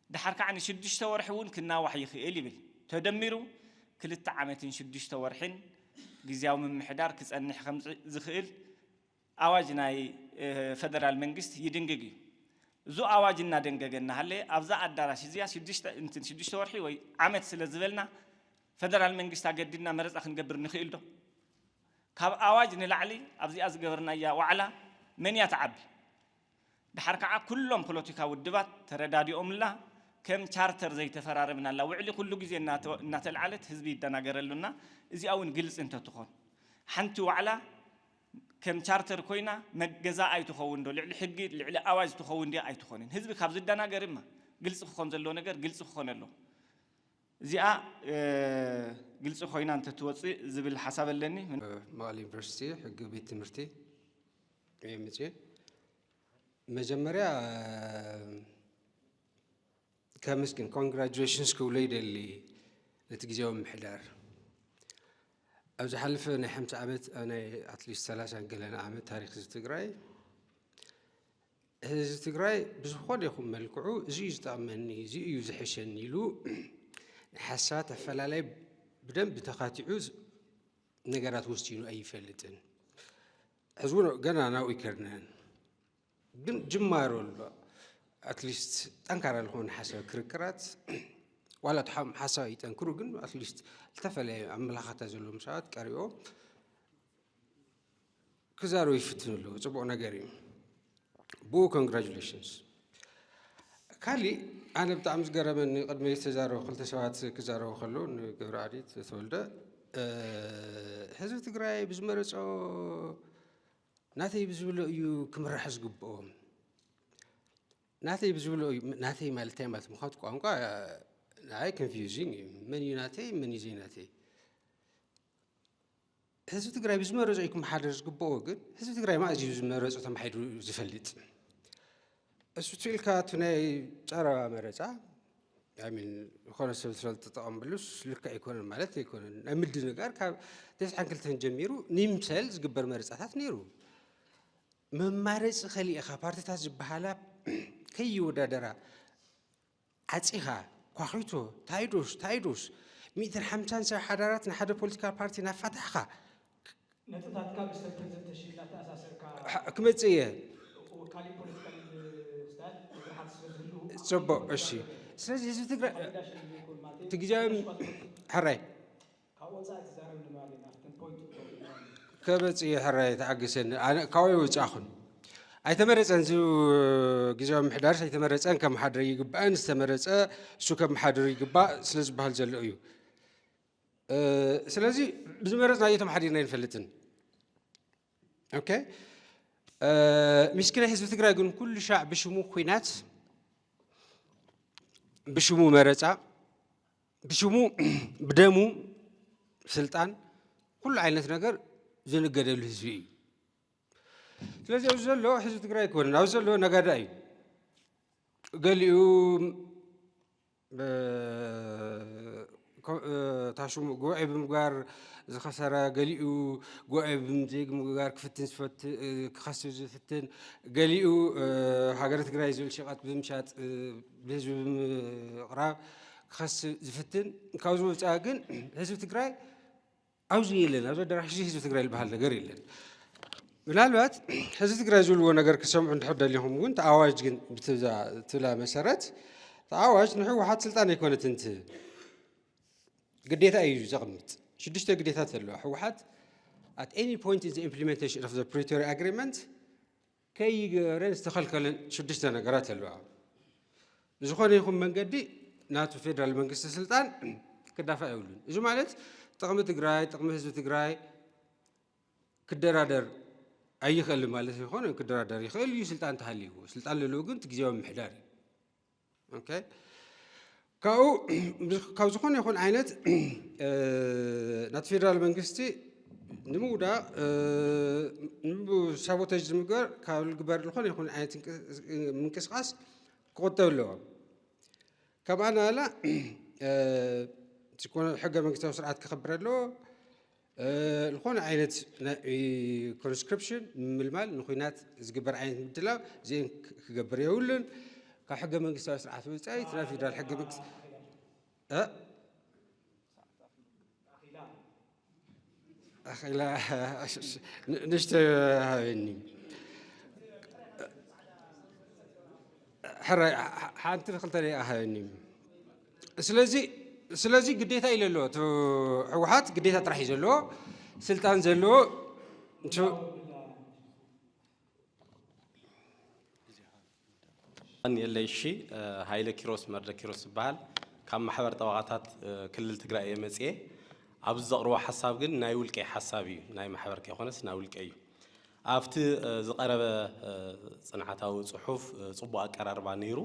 ደሓር ከዓ ንሽዱሽተ ወርሒ እውን ክናዋሕ ይኽእል ይብል። ተደሚሩ ክልተ ዓመትን ሽዱሽተ ወርሕን ግዝያዊ ምምሕዳር ክፀንሕ ከም ዝ-፣ ዝኽእል ኣዋጅ ናይ፣ እ፣ ፈደራል መንግስት ይድንግግ እዩ። እዙ ኣዋጅ እናደንገገ እናሃለየ ኣብዛ ኣዳራሽ እዚኣ ሽዱሽተ፣ እንትን ሽዱሽተ ወርሒ ወይ ዓመት ስለ ዝበልና ፈደራል መንግስት ኣገዲድና መረፃ ክንገብር ንኽእል ዶ? ካብ ኣዋጅ ንላዕሊ ኣብዚኣ ዝገበርናያ ዋዕላ መን እያ ትዓቢ? ደሓር ከዓ ኩሎም ፖለቲካ ውድባት ተረዳዲኦምላ ከም ቻርተር ዘይተፈራረምናላ ውዕሊ ኩሉ ግዜ እናተ-፣ እናተልዓለት ህዝቢ ይደናገረሉና። እዚኣ እውን ግልፂ እንተትኾን ሓንቲ ዋዕላ ከም ቻርተር ኮይና መገዛ ኣይትኸውን ዶ? ልዕሊ ሕጊ፣ ልዕሊ ኣዋጅ ትኸውን ድያ? ኣይትኾንን። ህዝቢ ካብ ዝደናገርማ ግልፂ ክኾን ዘለዎ ነገር ግልፂ ክኾን ኣሎ። እዚኣ ግልፂ ኮይና እንተትወፅእ ዝብል ሓሳብ ኣለኒ። መቐለ ዩኒቨርሲቲ ሕጊ ቤት ትምህርቲ እየ መፅየ። መጀመርያ ከመስግን፣ ኮንግራጁሌሽንስ ክብሎ ይደሊ ነቲ ግዜያዊ ምምሕዳር። ኣብ ዝሓለፈ ናይ ሓምሳ ዓመት፣ ናይ ኣትሊስት ሰላሳ ገለን ዓመት ታሪክ ህዝቢ ትግራይ፣ ህዝቢ ትግራይ ብዝኾነ ይኹን መልክዑ እዚ እዩ ዝጠቕመኒ፣ እዚ እዩ ዝሕሸኒ ኢሉ ናይ ሓሳባት ኣፈላላይ ብደንብ ተኻቲዑ ነገራት ወሲኑ ኣይፈልጥን። ሕዚ እውን ገና ናብኡ ኣይከድናን፣ ግን ጅማሮ ኣሎ። ኣትሊስት ጠንካራ ዝኾነ ሓሳብ ክርክራት ዋላ እቲ ሓሳብ ይጠንክሩ፣ ግን ኣትሊስት ዝተፈላለዩ ኣመላኻታ ዘለዎም ሰባት ቀሪቦም ክዛረቡ ይፍትኑ ኣለዉ። ፅቡቕ ነገር እዩ። ብኡ ኮንግራጁሌሽንስ። ካሊእ ኣነ ብጣዕሚ ዝገረመኒ፣ ቅድሚ ዝተዛረቡ ክልተ ሰባት ክዛረቡ ከለዉ፣ ንገብረኣዲት ተወልደ፣ ህዝቢ ትግራይ ብዝመረፆ ናተይ ብዝብሎ እዩ ክምራሕ ዝግብኦ። ናተይ ብዝብሎ እዩ፣ ናተይ ማለት እንታይ ማለት ምዃኑ ቋንቋ ንዓይ ኮንፊውዚንግ እዩ። መን እዩ ናተይ፣ መን እዩ ዘይናተይ? ህዝቢ ትግራይ ብዝመረፆ እዩ ክመሓደር ዝግብኦ። ግን ህዝቢ ትግራይ ማለት እዩ ዝመረፆ ተማሒድሩ ዝፈልጥ። እሱ ትልካ እቲ ናይ ጨረባ መረፃ ሚን ዝኾነ ሰብ ስለዝተጠቐምሉስ ልክዕ ኣይኮነን ማለት ኣይኮነን። ናይ ምድንጋር ካብ ተስዓን ክልተን ጀሚሩ ንምሰል ዝግበር መረፃታት ነይሩ። መማረፂ ከሊእኻ ፓርቲታት ዝበሃላ ከይወዳደራ ዓፂኻ ኳኺቶ ታይዶስ ታይዶስ ሚእትን ሓምሳን ሰብ ሓዳራት ንሓደ ፖለቲካል ፓርቲ ናፋታሕኻ ነጥብታትካ ምስ ተንተንተሽ እናተኣሳሰርካ ክመፅእ እየ። ካሊእ ፖለቲካል ክስታት መድረሓት ስለዝህልው ፅቡቕ፣ እሺ። ስለዚ ህዝቢ ትግራይ ዳሽን ይኩን ማለት እቲ ግዜያዊ ሕራይ ካብ ወፃኢ ትዛረብ ንምባል ኢና ኣብተን ፖይንት ከመፅእ እየ። ሕራይ ተዓግሰኒ፣ ኣነ ካበይ ወፃእኹን? ኣይተመረፀን፣ እዚ ግዜያዊ ምምሕዳርስ ኣይተመረፀን፣ ከመሓድር ይግባእን፣ ዝተመረፀ እሱ ከመሓድር ይግባእ ስለ ዝበሃል ዘሎ እዩ። ስለዚ ብዝመረፅናዮ ተመሓዲርና ኣይንፈልጥን። ኦኬ፣ ምስኪናይ ህዝቢ ትግራይ ግን ኩሉ ሻዕ ብሽሙ ኩናት፣ ብሽሙ መረፃ፣ ብሽሙ ብደሙ ስልጣን ኩሉ ዓይነት ነገር ዝንገደሉ ህዝቢ እዩ። ስለዚ ኣብዚ ዘሎ ህዝቢ ትግራይ ኣይኮነን፣ ኣብዚ ዘሎ ነጋዳ እዩ። ገሊኡ ታሽሙ ጉባኤ ብምግባር ዝኸሰረ፣ ገሊኡ ጉባኤ ዘይምግባር ክፍትን ክኸስብ ዝፍትን፣ ገሊኡ ሃገረ ትግራይ ዝብል ሸቐጥ ብምሻጥ ብህዝቢ ብምቕራብ ክኸስብ ዝፍትን። ካብዚ ወፃኢ ግን ህዝቢ ትግራይ ኣብዚ የለን፣ ኣብዚ ኣዳራሽ እዚ ህዝቢ ትግራይ ዝበሃል ነገር የለን። ምናልባት ህዝቢ ትግራይ ዝብልዎ ነገር ክሰምዑ እንድሕር ደሊኹም እውን፣ እቲ ኣዋጅ ግን ብትብላ መሰረት፣ እቲ ኣዋጅ ንህወሓት ስልጣን ኣይኮነትን ትህብ፣ ግዴታ እዩ ዘቕምጥ። ሽዱሽተ ግዴታት ኣለዋ። ህወሓት at any point in the implementation of the Pretoria Agreement ከይገበረን ዝተኸልከለን ሽዱሽተ ነገራት ኣለዋ። ብዝኾነ ይኹን መንገዲ ናቱ ፌደራል መንግስቲ ስልጣን ክዳፋእ የብሉን። እዚ ማለት ጥቕሚ ትግራይ፣ ጥቕሚ ህዝቢ ትግራይ ክደራደር ኣይኽእልን ማለት ይኾን፣ ክደራደር ይኽእል እዩ ስልጣን ተሃልይዎ። ስልጣን ለለዎ ግን እቲ ግዜያዊ ምምሕዳር እዩ። ኦኬ፣ ካብኡ ካብ ዝኾነ ይኹን ዓይነት ናቲ ፌደራል መንግስቲ ንምውዳቕ ሳቦተጅ ዝምግበር ካብ ልግበር ዝኾነ ይኹን ዓይነት ምንቅስቃስ ክቁጠብ ኣለዎ። ካብ ኣናላ ዝኾነ ሕገ መንግስታዊ ስርዓት ክኸብር ኣለዎ። ዝኾነ ዓይነት ኮንስክሪፕሽን ንምልማል ንኩናት ዝግበር ዓይነት ምድላው እዚአን ክገብር የብሉን። ካብ ሕገ መንግስታዊ ስርዓት ወፃኢ እቲ ናይ ፌደራል ሕገ መንግስቲ ኣኺላ ንእሽቶ ሃበኒ። ሕራይ ሓንቲ ክልተ ደቂቃ ሃበኒ። ስለዚ ስለዚ ግዴታ ኢለ ኣለዎ። እቲ ህወሓት ግዴታ ጥራሕ እዩ ዘለዎ፣ ስልጣን ዘለዎ የለይ። እሺ፣ ሃይለ ኪሮስ መርደ ኪሮስ ዝበሃል፣ ካብ ማሕበር ጠበቓታት ክልል ትግራይ እየ መፅየ። ኣብዚ ዘቕርቦ ሓሳብ ግን ናይ ውልቀይ ሓሳብ እዩ፣ ናይ ማሕበር ከይኮነስ ናይ ውልቀይ እዩ። ኣብቲ ዝቐረበ ፅንዓታዊ ፅሑፍ ፅቡቕ ኣቀራርባ ነይሩ።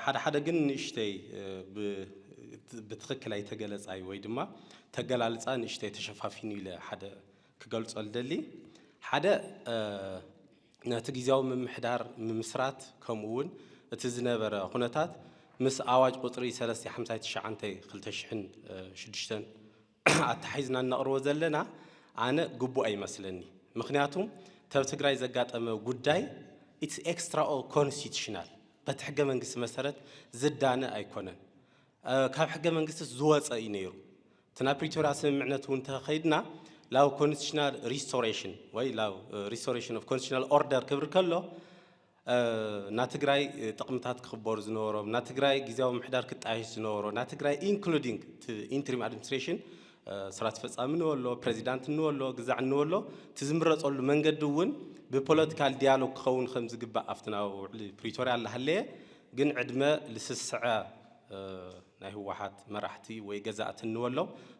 ሓደ ሓደ ግን ንእሽተይ ብትኽክል ኣይተገለጻይ ወይ ድማ ተገላልጻ ንእሽተይ ተሸፋፊኑ ኢለ ሓደ ክገልጾ ልደሊ። ሓደ ነቲ ግዜያዊ ምምሕዳር ምምስራት ከምኡ እውን እቲ ዝነበረ ኩነታት ምስ ኣዋጅ ቁጽሪ ሰለስተ ሓምሳ ትሽዓተ ክልተ ሽሕን ሽዱሽተን ኣተሓሒዝና እነቕርቦ ዘለና ኣነ ግቡእ ኣይመስለኒ። ምክንያቱም ተብ ትግራይ ዘጋጠመ ጉዳይ it's extra constitutional በቲ ሕገ መንግስቲ መሰረት ዝዳነ ኣይኮነን። ካብ ሕገ መንግስቲ ዝወፀ እዩ ነይሩ። እቲ ናብ ፕሪቶርያ ስምምዕነት እውን ተኸይድና ላው constitutional restoration ወይ ላው restoration of constitutional order ክብል ከሎ ና ትግራይ ጥቕምታት ክኽበሩ ዝነበሮም፣ ና ትግራይ ግዜያዊ ምሕዳር ክጣየሽ ዝነበሮ፣ ና ትግራይ including interim administration ስራ ኣስፈፃሚ ንበሎ፣ ፕሬዚዳንት ንበሎ፣ ግዛዕ ንበሎ፣ እቲ ዝምረፀሉ መንገዲ እውን ብፖለቲካል ዲያሎግ ክኸውን ከም ዝግባእ ኣብቲ ናብ ውዕሊ ፕሪቶርያ ኣለሃለየ ግን ዕድመ ልስስዐ ናይ ህወሓት መራሕቲ ወይ ገዛእቲ ንበሎ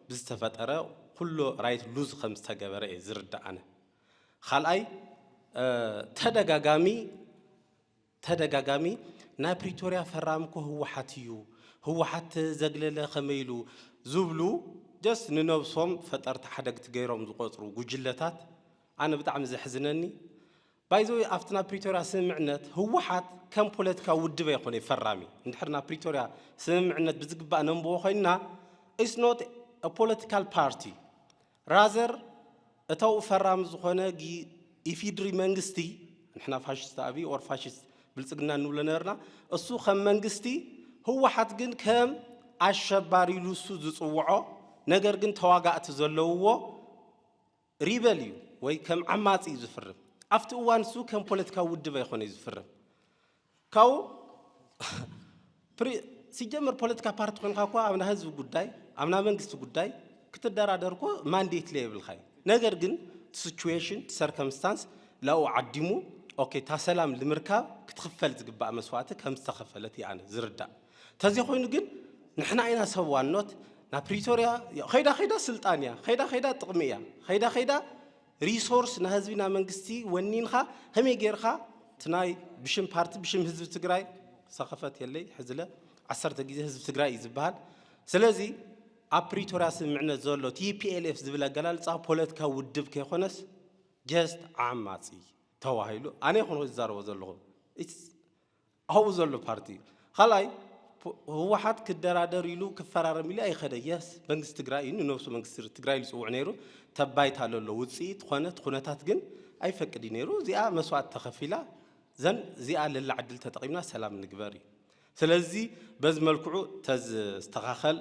ብዝተፈጠረ ኩሉ ራይት ሉዝ ከም ዝተገበረ እየ ዝርዳእ ኣነ። ካልኣይ ተደጋጋሚ ተደጋጋሚ ናይ ፕሪቶርያ ፈራሚ እኮ ህወሓት እዩ፣ ህወሓት ዘግለለ ከመይ ኢሉ ዝብሉ just ንነብሶም ፈጠርቲ ሓደግቲ ገይሮም ዝቆፅሩ ጉጅለታት ኣነ ብጣዕሚ ዘሕዝነኒ። ባይዘወይ ኣብቲ ናብ ፕሪቶርያ ስምምዕነት ህወሓት ከም ፖለቲካዊ ውድብ ኣይኮነ ፈራሚ። እንድሕር ናብ ፕሪቶርያ ስምምዕነት ብዝግባእ ነንብቦ ኮይንና it's not political party rather እተው ፈራሚ ዝኾነ ኢፊድሪ መንግስቲ ንሕና ፋሽስት ኣብይ or ፋሽስት ብልፅግና እንብሎ ነበርና። እሱ ከም መንግስቲ ህወሓት ግን ከም ኣሸባሪ ኢሉ እሱ ዝፅውዖ ነገር ግን ተዋጋእቲ ዘለውዎ ሪበል እዩ ወይ ከም ዓማፂ እዩ ዝፍርም። ኣብቲ እዋን እሱ ከም ፖለቲካዊ ውድብ ኣይኮነ እዩ ዝፍርም። ካብኡ ሲጀምር ፖለቲካ ፓርቲ ኮንካ እኳ ኣብና ህዝቢ ጉዳይ ኣብና መንግስቲ ጉዳይ ክትደራደር እኮ ማንዴት ለየብልካ እዩ። ነገር ግን ሲቹዌሽን ሰርከምስታንስ ላኡ ዓዲሙ ኦኬ እታ ሰላም ንምርካብ ክትኽፈል ዝግባእ መስዋእቲ ከም ዝተኸፈለት እየ ኣነ ዝርዳእ። ተዘይኮይኑ ግን ንሕና ኢና ሰብ ዋኖት ናብ ፕሪቶርያ ከይዳ ከይዳ ስልጣን እያ ከይዳ ከይዳ ጥቕሚ እያ ከይዳ ከይዳ ሪሶርስ ንህዝቢ ናብ መንግስቲ ወኒንካ ከመይ ጌርካ እቲ ናይ ብሽም ፓርቲ ብሽም ህዝቢ ትግራይ ሰኸፈት የለይ ሕዝለ ዓሰርተ ግዜ ህዝቢ ትግራይ እዩ ዝበሃል። ስለዚ ኣብ ፕሪቶርያ ስምምዕነት ዘሎ ቲፒኤልኤፍ ዝብል ኣገላልፃ ፖለቲካዊ ውድብ ከይኮነስ ጀስት ዓማፂ ተባሂሉ ኣነ ይኹን ዝዛረቦ ዘለኹ ኣብኡ ዘሎ ፓርቲ እዩ። ካልኣይ ህወሓት ክደራደር ኢሉ ክፈራረም ኢሉ ኣይኸደ የስ መንግስቲ ትግራይ እዩ ንነብሱ መንግስቲ ትግራይ ዝፅውዕ ነይሩ። ተባይታ ለሎ ውፅኢት ኮነ እቲ ኩነታት ግን ኣይፈቅድ እዩ ነይሩ። እዚኣ መስዋእት ተኸፊላ ዘን እዚኣ ለላ ዕድል ተጠቒምና ሰላም ንግበር እዩ። ስለዚ በዚ መልክዑ ተዝስተኻኸል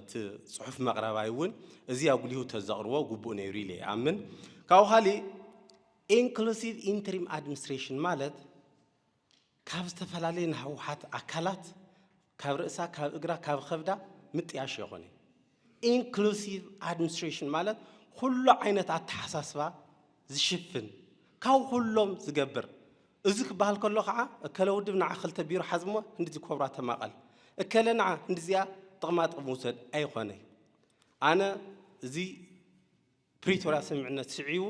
እቲ ፅሑፍ መቕረባይ እውን እዚ ኣጉሊሁ ተዘቕርቦ ግቡእ ነይሩ ኢለ ይኣምን። ካብኡ ካሊእ ኢንክሉሲቭ ኢንትሪም ኣድሚኒስትሬሽን ማለት ካብ ዝተፈላለየ ናይ ህወሓት ኣካላት ካብ ርእሳ ካብ እግራ ካብ ከብዳ ምጥያሽ የኾነ። ኢንክሉሲቭ ኣድሚኒስትሬሽን ማለት ኩሉ ዓይነት ኣተሓሳስባ ዝሽፍን ካብ ኩሎም ዝገብር። እዚ ክበሃል ከሎ ከዓ እከለ ውድብ ንዓ ክልተ ቢሮ ሓዝሞ እንድዚ ኮብራ ተማቐል እከለ ንዓ እንድዚኣ ጥቕማ ጥቕሚ ውሰድ ኣይኾነይ። ኣነ እዚ ፕሪቶርያ ስምምዕነት ስዒቡ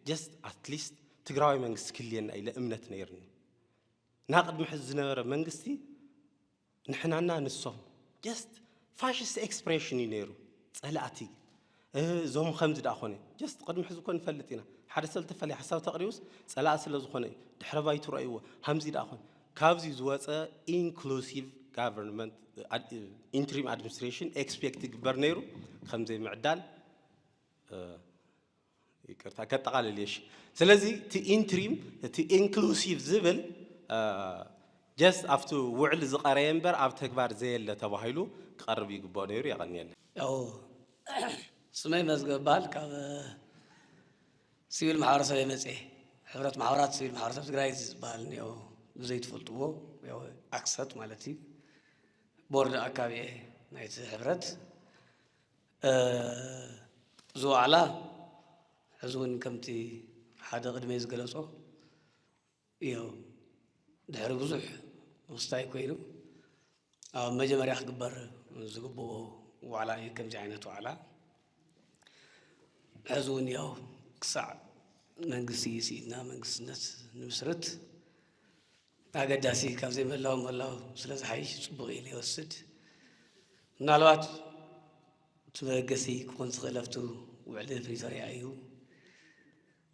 ጀስት ኣትሊስት ትግራዋይ መንግስቲ ክልየና ኢለ እምነት ነይርኒ። ናቕድሚ ሕዚ ዝነበረ መንግስቲ ንሕናና ንሶም ጀስት ፋሽስት ኤክስፕሬሽን እዩ ነይሩ። ፀላእቲ እዞም ከምዚ ደኣ ኮነ ጀስት ቅድሚ ሕዚ ኮ ንፈልጥ ኢና ሓደ ሰልተፈላለየ ሓሳብ ተቕሪቡስ ፀላእ ስለ ዝኾነ እዩ ድሕረ ባይቱ ረእይዎ ሃምዚ ደኣ ኮነ ካብዚ ዝወፀ ኢንክሉሲቭ ጋቨርንመንት ኢንትሪም ኣድሚኒስትሬሽን ኤክስፔክት ይግበር ነይሩ። ከምዘይ ምዕዳል ይቅርታ ከጠቓልል እየ። ስለዚ እቲ ኢንትሪም እቲ ኢንክሉሲቭ ዝብል ጀስት ኣብቲ ውዕል ዝቐረየ እምበር ኣብ ተግባር ዘየለ ተባሂሉ ክቐርብ ይግብኦ ነይሩ። የቐንየለ። ያው ስመይ መዝገብ በሃል ካብ ሲቪል ማሕበረሰብ የመፅእ ሕብረት ማሕበራት ሲቪል ማሕበረሰብ ትግራይ ዝበሃል እኒኦ ብዘይትፈልጥዎ ያው ኣክሰት ማለት እዩ ቦርድ ኣካቢ እየ ናይቲ ሕብረት እዚ ዋዕላ ሕዚ እውን ከምቲ ሓደ ቅድመይ ዝገለፆ እዩ ድሕሪ ብዙሕ ምስታይ ኮይኑ ኣብ መጀመርያ ክግበር ዝግብኦ ዋዕላ እዩ ከምዚ ዓይነት ዋዕላ ሕዚ እውን ያው ክሳዕ መንግስቲ ስኢድና መንግስትነት ንምስርት ኣገዳሲ ካብ ዘይምህላው ምህላው ስለ ዝሓይሽ ጽቡቕ ኢለ ይወስድ። ምናልባት እቲ መበገሲ ክኾን ዝኽእል ኣብቲ ውዕሊ ፕሪቶርያ እዩ።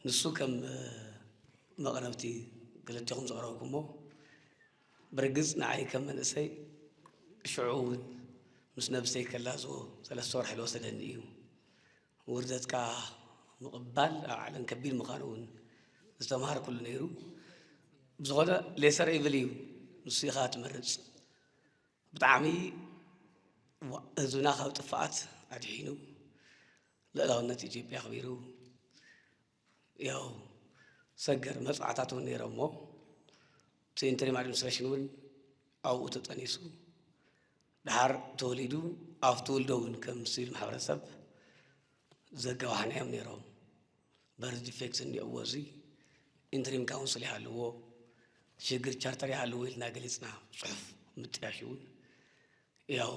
ንሱ ከም መቕረብቲ ክልቲኹም ዘቕረብኩሞ፣ ብርግጽ ንዓይ ከም መንእሰይ ሽዑ እውን ምስ ነብሰይ ከላዝቦ ሰለስተ ወርሒ ዝወሰደኒ እዩ። ውርደትካ ምቕባል ኣብ ዓለም ከቢድ ምዃኑ እውን ዝተምሃርኩሉ ነይሩ። ብዝኾነ ሌሰር ኢቭል እዩ፣ ንሱ ኢኻ ትመርጽ። ብጣዕሚ ህዝብና ካብ ጥፍኣት ኣድሒኑ፣ ልእላውነት ኢትዮጵያ ኣኽቢሩ፣ ያው ሰገር መጽዋዕታት እውን ነይሮሞ። እቲ ኢንተሪም ኣድሚኒስትሬሽን እውን ኣብኡ ተጠኒሱ፣ ድሓር ተወሊዱ ኣብ ትውልዶ እውን ከም ሲቪል ማሕበረሰብ ዘጋዋሕናዮም ነይሮም። በርዝ ዲፌክት እንዲኦዎ እዚ ኢንተሪም ካውንስል ይሃልዎ፣ ሽግር ቻርተር ይሃልዎ ኢልና ገሊጽና፣ ጽሑፍ ምጥያሽ እውን ያው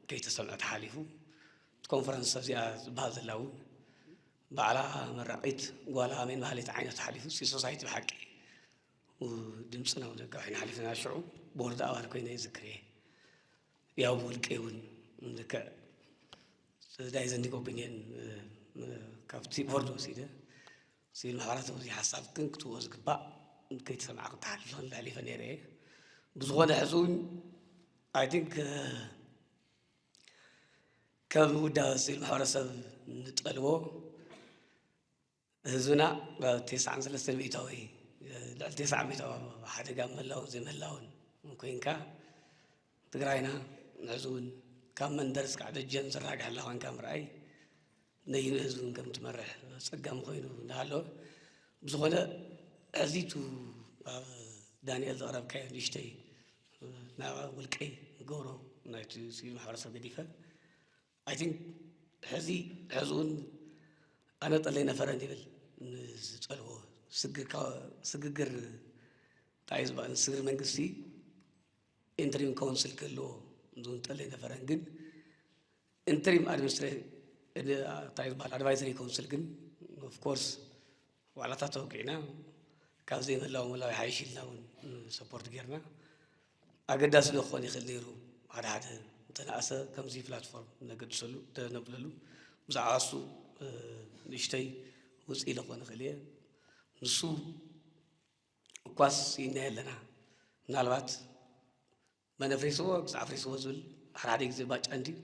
ከይተሰምዐ ተሓሊፉ። እቲ ኮንፈረንስ ኣብዚኣ ዝበሃል ዘላ እውን ባዕላ መራቒት ጓላ ኣሜን በሃሊት ዓይነት ሓሊፉ፣ ሲቪል ሶሳይቲ ብሓቂ ድምፅና እውን ዘጋውሒና ሓሊፍና። ሽዑ ቦርድ ኣባል ኮይነ ይዝክር እየ። ያው ብውልቀይ እውን ልክዕ ዳይ ዘንዲግ ኦፒንየን ካብቲ ቦርድ ወሲደ፣ ሲቪል ማሕበራት እዚ ሓሳብ ግን ክትዎ ዝግባእ ከይተሰምዐ ክትሓልፍ ለሕሊፈ ነይረ እየ። ብዝኾነ ሕዚ እውን ኣይ ቲንክ ከም ውዳበ ሲቪል ማሕበረሰብ ንጠልቦ ህዝብና ኣብ ተስዓን ሰለስተን ሚእታዊ፣ ልዕሊ ተስዓ ሚእታዊ ሓደጋ ምህላውን ዘይምህላውን ኮይንካ፣ ትግራይና ሕዚ እውን ካብ መንደር እስካዕ ደጀን ዝራግሐላ ኮይንካ ምርኣይ ነይኑ ህዝብን ከም ትመርሕ ጸገም ኮይኑ እንዳሃለወ፣ ብዝኾነ ሕዚ እቲ ኣብ ዳንኤል ዘቕረብካዮ ንእሽተይ ናብ ውልቀይ ገብሮ ናይቲ ሲቪል ማሕበረሰብ ገዲፈ፣ ኣይ ቲንክ ሕዚ ሕዚ እውን ኣነ ጠለይ ነፈረን ይብል ንዝጠልቦ ስግግር እንታይ እዩ ዝበሃል? ስግግር መንግስቲ ኢንተሪም ካውንስል ክህልዎ ዝውን ጠለይ ነፈረን ግን ኢንተሪም ኣድሚኒስትሬ እንታይ ዝበሃል ኣድቫይዘሪ ካውንስል ግን ኦፍኮርስ ዋዕላታት ተወቂዕና ካብ ዘይምህላው ምህላው ይሓይሽ ኢልና እውን ሰፖርት ጌርና። ኣገዳሲ ዶ ክኾን ይኽእል ነይሩ? ሓደ ሓደ እንተነኣሰ ከምዚ ፕላትፎርም ነገድሰሉ ነብለሉ ብዛዕባ እሱ ንእሽተይ ውፅኢ ኢለ ክኾን ይኽእል እየ። ንሱ እኳስ ይናየ ኣለና። ምናልባት መን ኣፍሪስዎ፣ ብዛዕባ ኣፍሪስዎ ዝብል ሓደ ሓደ ግዜ ባጫ እንድዩ።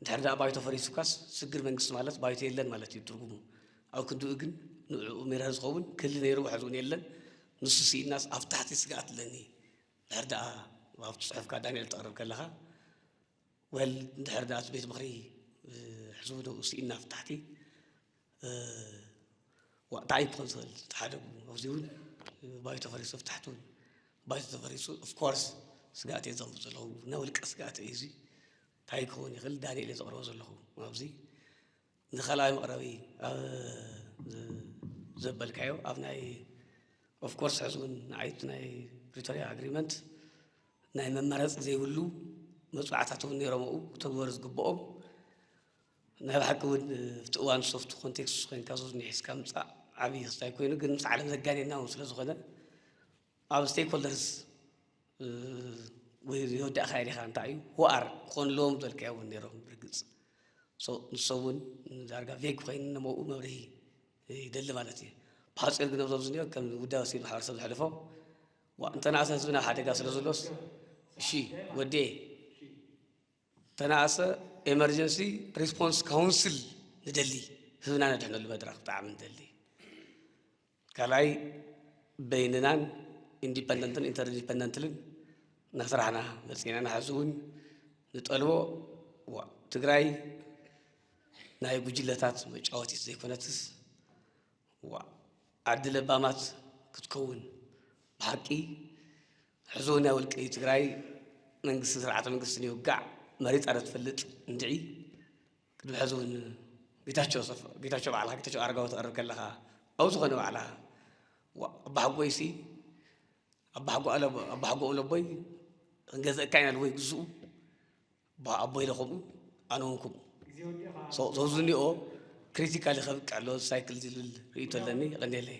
እንድሕር ደኣ ባይቶ ፈሪሱ እኳስ ስግር መንግስቲ ማለት ባይቶ የለን ማለት እዩ ትርጉሙ። ኣብ ክንድኡ ግን ንዕኡ ሜራ ዝኸውን ክህሊ ነይሩ፣ ሕዚ እውን የለን። ንሱ ስኢናስ ኣብ ታሕቲ ስግኣት ኣለኒ። እንድሕር ደኣ ኣብቲ ጽሑፍካ ዳንኤል ተቕርብ ከለኻ፣ ወል እንድሕር ደኣ እቲ ቤት ምኽሪ ሕዚ እውን ስኢና ኣብ ታሕቲ እንታይ ክኾን ዝኽእል ተሓደጉ ኣብዚ እውን ባይቶ ፈሪሱ ኣብ ታሕቲ እውን ባይቶ ተፈሪሱ ኦፍኮርስ ስጋእት እየ ዘቕርብ ዘለኹ ናይ ውልቀ ስጋእት እዩ እዚ እንታይ ክኸውን ይኽእል ዳንኤል እየ ዘቕርቦ ዘለኹ ኣብዚ ንኻልኣይ መቕረቢ ዘበልካዮ ኣብ ናይ ኦፍኮርስ ሕዚ እውን ንዓይት ናይ ፕሪቶሪያ ኣግሪመንት ናይ መመረፂ ዘይብሉ መፅዋዕታት እውን ነይሮም ኡ ክተግበሩ ዝግብኦም ናይ ብሓቂ እውን ኣብቲ እዋን ሶፍት ኮንቴክስት ኮይንካ ዞዝ ኒሒዝካ ምፃእ ዓብዪ ክስታይ ኮይኑ ግን ምስ ዓለም ዘጋኔና እውን ስለ ዝኾነ ኣብ ስቴክሆልደርስ ወይ ዝወዳእካ ዲኻ እንታይ እዩ ዋኣር ክኾንለዎም ዝበልካዮ እውን ነይሮም ብርግፅ ንሶም እውን ዳርጋ ቬግ ኮይኑ ነመኡ መብርሂ ይደሊ ማለት እዩ ብሓፂር ግን ኣብዞም ዝኒኦ ከም ውዳበ ሲል ማሕበረሰብ ዝሕልፎ እንተናእሰ ህዝብና ሓደጋ ስለ ዘሎስ እሺ ወዴ ተናእሰ ኤመርጀንሲ ሪስፖንስ ካውንስል ንደሊ ህዝብና ነድሕነሉ መድረክ ብጣዕሚ ንደሊ ካልኣይ በይንናን ኢንዲፐንደንትን ኢንተርዲፐንደንትልን እናስራሕና መፂና ንሓዚ እውን ንጠልቦ ትግራይ ናይ ጉጅለታት መጫወቲት ዘይኮነትስ ዓዲ ለባማት ክትከውን ብሓቂ ሕዚ እውን ናይ ውልቂ ትግራይ መንግስትን ስርዓተ መንግስትን ይውጋዕ መሪፃ ዶ ትፈልጥ እንድዒ ቅድሚ ሕዚ እውን ጌታቸው ሰፍ- ጌታቸው በዓልካ ጌታቸው ኣረጋዊ ትቐርብ ከለኻ ኣብ ዝኾነ ባዕላ ዋ- ኣባሓጎይሲ ኣባሓጎ ኣለ- ኣባሓጎ ለቦይ ክንገዝእካ ኢና ልወይ ግዝኡ ኣቦይ ዶ ከምኡ ኣነ እውን ከምኡ ሶ- ሶ ዝኒኦ ክሪቲካሊ ከብቅዕ ኣሎ ሳይክል ዝብል ርእይቶ ኣለኒ ይቐኒየለይ